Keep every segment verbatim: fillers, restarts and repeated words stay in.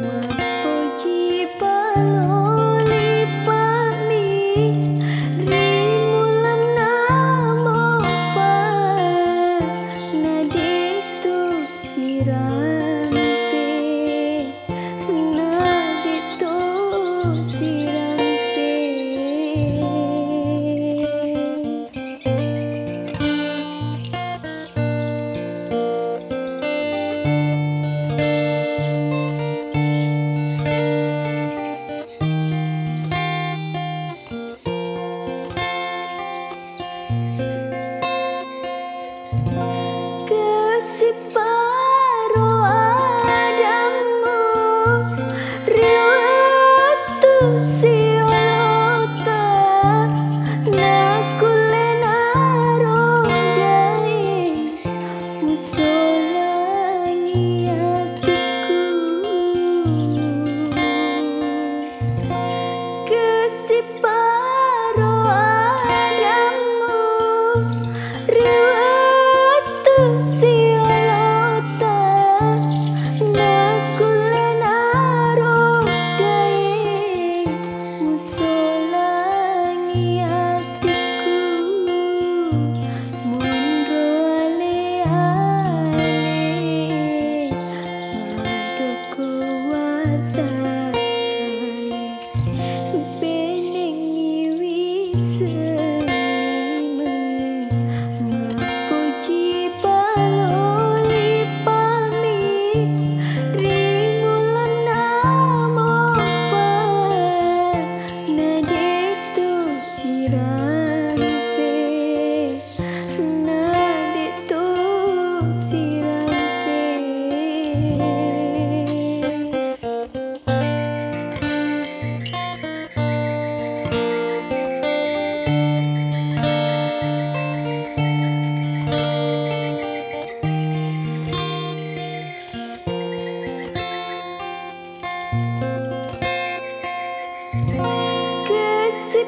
Mappoji palo lipa'mi ri mulanna mopa, na de'tu sirampe, na de'tu sirampe. Kasipparo adammu ri wettu siolota, nakkulle naro daeng musolangi atikku. Kasipparo adammu ri wettu siolota, nakkulle naro daeng musolangi atikku. Monro ale-ale madoko watakkale, benengngi wiseng mappoji palo lipa'mi ri mulanna mopa, na de'tu sirampe, na de'tu sirampe.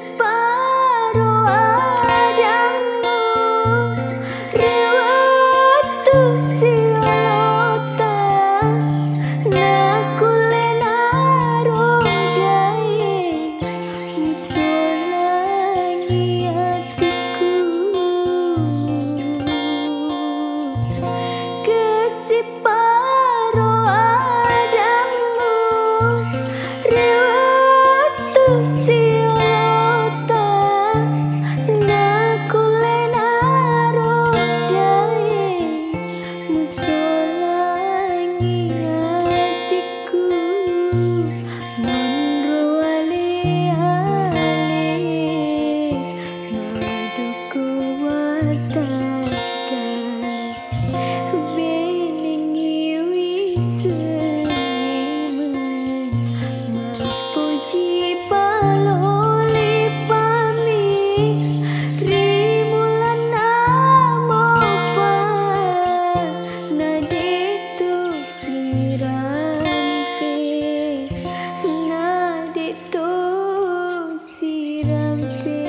Kasipparo adammu ri wettu siolota, nakkulle naro daeng musolangi atikku. Kasi- paro adammu ri wettu siolota, nakkulle naro daeng musolangi atikku. Monro ale-ale madoko watakkale, benengngi wiseng mappoji palo lipa'mi ri mulanna mopa, na de'tu sirampe, na de'tu sirampe.